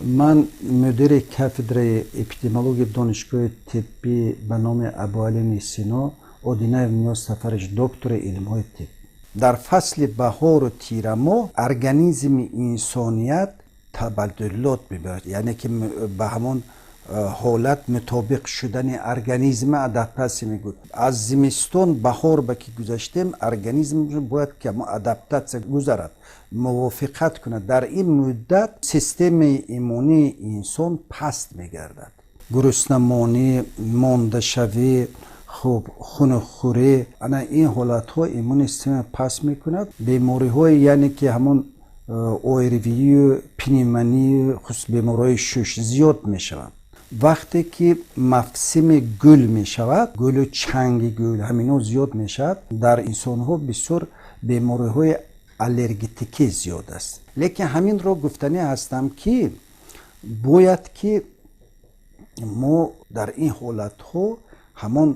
Ман мудири кафедраи эпидемиологияи Донишгоҳи тиббӣ ба номи Абуалӣ ибни Сино Одинаев Ниёз Сафарович, доктори илмҳои тиб. Дар фасли баҳору тирамоҳ организми инсоният табаддулот мебарад, яъне ки ба ҳамон ҳолат мутобиқ шудани организм адаптатсия мегӯяд. Аз зимистон баҳор ба ки гузаштем, организм бояд ки ҳамон адаптатсия гузарад, мувофиқат кунад. Дар ин муддат системаи иммунии инсон паст мегардад, гуруснамонӣ, мондашавӣ, хуб, хунухӯрӣ, ана ин ҳолатҳо иммунии система паст мекунад. Бемориҳои, яъне ки ҳамон ОРВИю пневмонию, хусус бемориҳои шуш зиёд мешаванд. Вақте ки мавсими гул мешавад, гулу чанги гул, ҳамино зиёд мешавад, дар инсонҳо бисёр бемориҳои аллергетикӣ зиёд аст. Лекин ҳаминро гуфтанӣ ҳастам, ки бояд ки мо дар ин ҳолатҳо ҳамон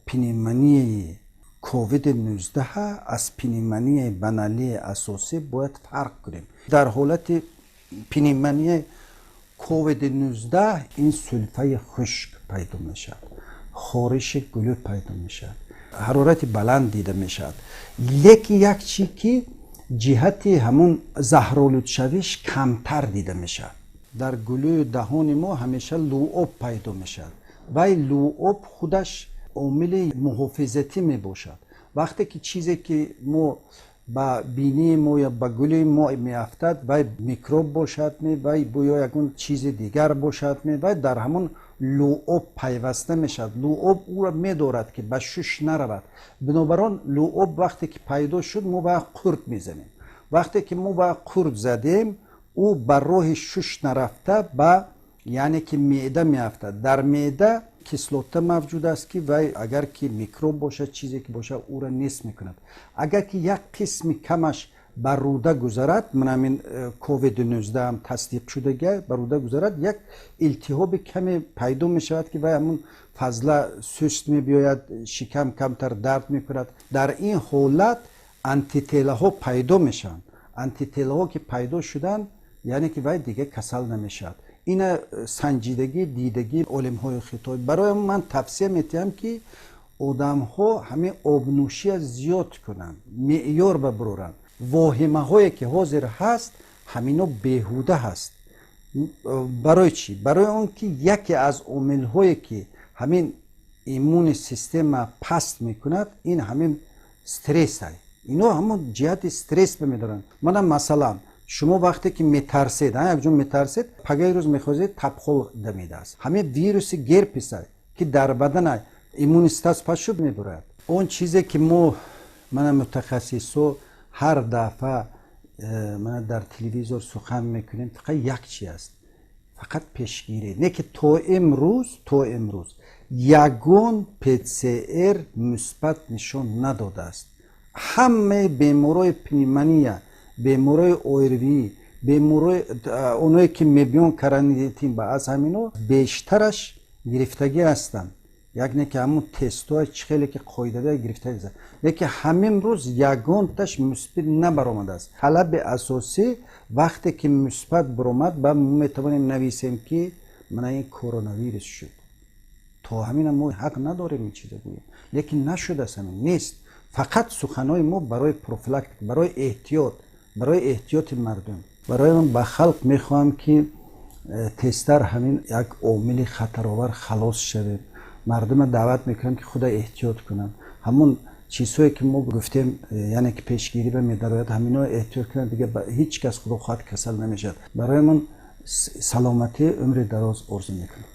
пневмонияи ковиди 19 аз пневмонияи баналии асосӣ бояд фарқ кунем. Дар ҳолати пневмонияи ковиди 19 ин сулфаи хушк пайдо мешавад, хориши гулӯ пайдо мешавад, ҳарорати баланд дида мешавад, лекин як чи ки ҷиҳати ҳамон заҳролудшавиш камтар дида мешавад. Дар гулӯю даҳони мо ҳамеша луоб пайдо мешавад. Вай луоб худаш омили муҳофизатӣ мебошад. Вақте ки чизе ки мо ба бинии мо ё ба гулӯи мо меафтад, вай микроб бошад ме, вай ё ягон чизи дигар бошад ме, вай дар ҳамон луоб пайваста мешавад. Луоб ӯро медорад, ки ба шуш наравад. Бинобар он луоб вақте ки пайдо шуд, мо ба қурт мезанем. Вақте ки мо ба қурт задем, ӯ ба роҳи шуш нарафта, ба, яъне ки, меъда меафтад. Дар меъда кислота мавҷуд аст, ки вай агар ки микроб бошад, чизе ки бошад, ӯро нест мекунад. Агар ки як қисми камаш ба рӯда гузарад, ман ҳамин ковиди 19 ҳам тасдиқ шудага, ба рӯда гузарад, як илтиҳоби каме пайдо мешавад, ки вай ҳамун фазла суст мебиёяд, шикам камтар дард мекунад. Дар ин ҳолат антителаҳо пайдо мешаванд. Антителаҳо ки пайдо шуданд, яъне ки вай дига касал намешавад. Ина санҷидагӣ, дидагӣ олимҳои Хитой. Барои ман тавсия метиҳам, ки одамҳо ҳамин обнӯшия зиёд кунанд, меъёр ба буроранд. Воҳимаҳое ки ҳозир ҳаст, ҳамино беҳуда ҳаст. Барои чӣ? Барои он ки яке аз омилҳое ки ҳамин иммунный система паст мекунад, ин ҳамин стресс. Ино ҳамон ҷиҳати стресс бемедоранд. Мана, масалан, шумо вақте ки метарсед, якҷо метарсед, пагаи рӯз мехозед, тапхол дамидааст. Ҳамин вируси герпеса, ки дар бадана иммунный статус паст шуд, мебурад. Он чизе ки мо, мана, мутахассисо ҳар дафъа мана дар телевизор сухан мекунем, фақат як чи аст, фақат пешгирӣ. Не ки то имрӯз ягон ПЦР мусбат нишон надодааст. Ҳамаи беморои пневмония, беморои ОРВИ, беморои оное ки мебиён карантин ба, аз ҳамино бештараш гирифтагӣ ҳастанд, яъне ки ҳамун тестҳои чӣ хеле ки қоидавия гирифтагӣ ҳастанд, лекин ҳамин рӯз ягонташ мусбит набаромадааст. Талаби асосӣ, вақте ки мусбат баромад, ба мо метавонем нависем, ки мана ин коронавирус шуд. То ҳамина мо ҳақ надорем ин чиза гӯем, лекин нашудааст, ҳамин нест. Фақат суханҳои мо барои профилактика, барои эҳтиёт, барои эҳтиёти мардум. Барои ман ба халқ мехоҳам, ки тезтар ҳамин як омили хатаровар халос шавем. Мардума даъват мекунам, ки худа эҳтиёт кунанд. Ҳамун чизҳое ки мо гуфтем, яъне ки пешгирӣ ба медарояд, ҳамино эҳтиёт кунанд. Дига ҳеҷ кас, худо хоҳад, касал намешавад. Барои ман саломатӣ, умри дароз орзу мекунам.